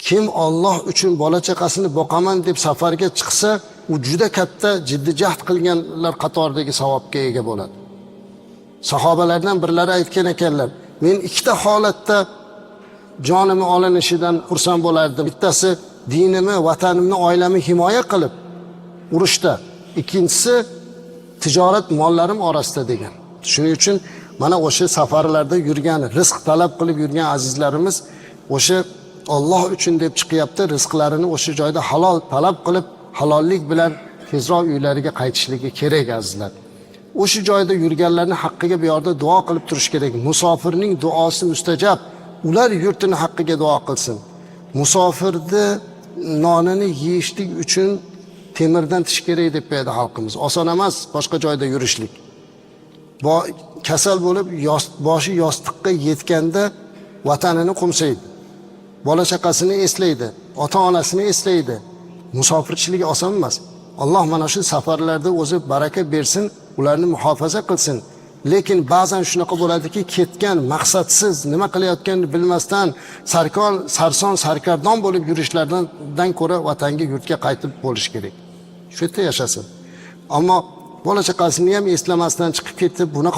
Kim Olloh uchun bola chaqasini boqaman deb safarga chiqsa, u juda katta jiddijahd qilganlar qatoridagi savobga ega bo'ladi. Sahobalardan birlari aytgan ekanlar: "Men ikkita holatda jonimni olinishidan xursand bo'lardim. Bittasi dinimni, vatanimni, oilamni himoya qilib urushda, ikkinchisi tijorat mollarim orasida", degan. Shuning uchun mana o'sha safarlarda yurgan, rizq talab qilib yurgan azizlarimiz o'sha Olloh uchun deb chiqyapti, rizqlarini o'sha joyda halol talab qilib, halollik bilan tezroq uylariga qaytishligi kerak, azizlar. O'sha joyda yurganlarni haqqiga bu yerda duo qilib turish kerak. Musofirning duosi mustajab. Ular yurtini haqqiga duo qilsin. Musofirni nonini yeyishlik uchun temirdan tish kerak deb qo'yadi xalqimiz. Oson emas boshqa joyda yurishlik. Kasal bo'lib boshi yostiqqa yetganda vatanini qo'msaydi. Bola chaqasini eslaydi, ota onasini eslaydi. Musofirchilik oson emas. Alloh mana shu safarlarda o'zi baraka bersin, ularni muhofaza qilsin. Lekin ba'zan shunaqa bo'ladiki, ketgan maqsadsiz, nima qilayotganini bilmasdan sarkon, sarson, sarkardon bo'lib yurishlardan ko'ra vatanga, yurtga qaytib bo'lish kerak. Shu yerda yashasin. Ammo bola chaqasini ham eslamasdan chiqib ketib, bunaqa